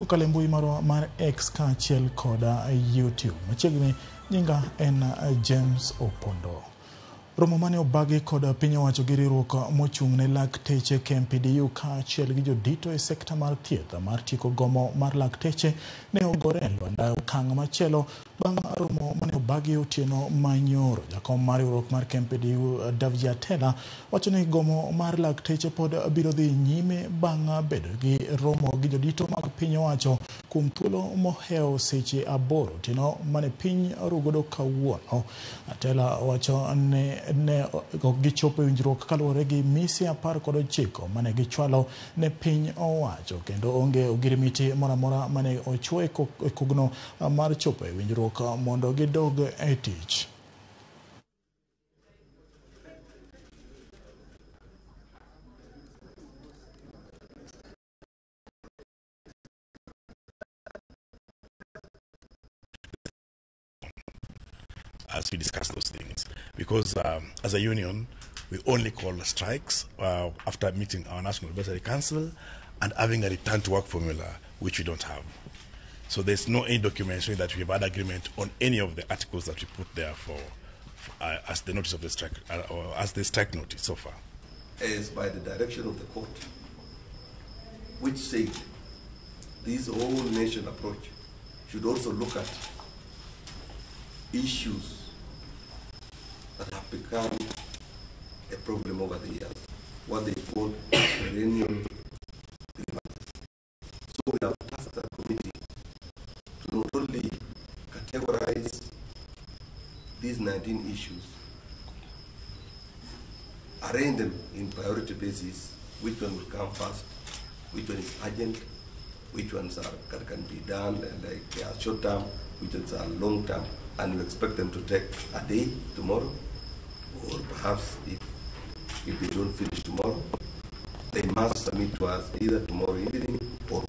Kokalo e mbui marwa mar X kaachiel koda YouTube. Machiegni nyinga en James Opondo. Romo mane obagi kod piny owacho gi riwruok mochung' ne lakteche KMPDU kaachiel gi jodito e sekta mar thieth mar tieko gomo mar lakteche ne ogore e lwanda e okang' machielo bang' romo mane obagi otieno manyoro. Jakom mar riwruok mar KMPDU Davji Atela wacho ni gomo mar lakteche pod biro dhi nyime bang' bedo gi romo gi jodito mag piny owacho kuom thuolo mohewo seche 8 otieno mane piny orugodo kawuono. Atela wacho ni ne ok gichopo e winjruok kaluwore gi mise 19 mane gichwalo ne piny owacho kendo onge ogirimiti moro amora mane ochwo e kogno mar chopo e winjruok mondo gidog e tich. As we discuss those things, because as a union, we only call strikes after meeting our National Advisory Council and having a return to work formula, which we don't have. So there's no any document showing that we have had agreement on any of the articles that we put there for as the notice of the strike, or as the strike notice so far. As by the direction of the court, which said this whole nation approach should also look at issues that have become a problem over the years, what they call perennial grievances. So we have tasked that committee to not only categorize these 19 issues, arrange them in priority basis, which one will come first, which one is urgent, which ones are, can be done, and like they are short term, which ones are long term, and we expect them to take a day tomorrow, or perhaps if they don't finish tomorrow, they must submit to us either tomorrow evening or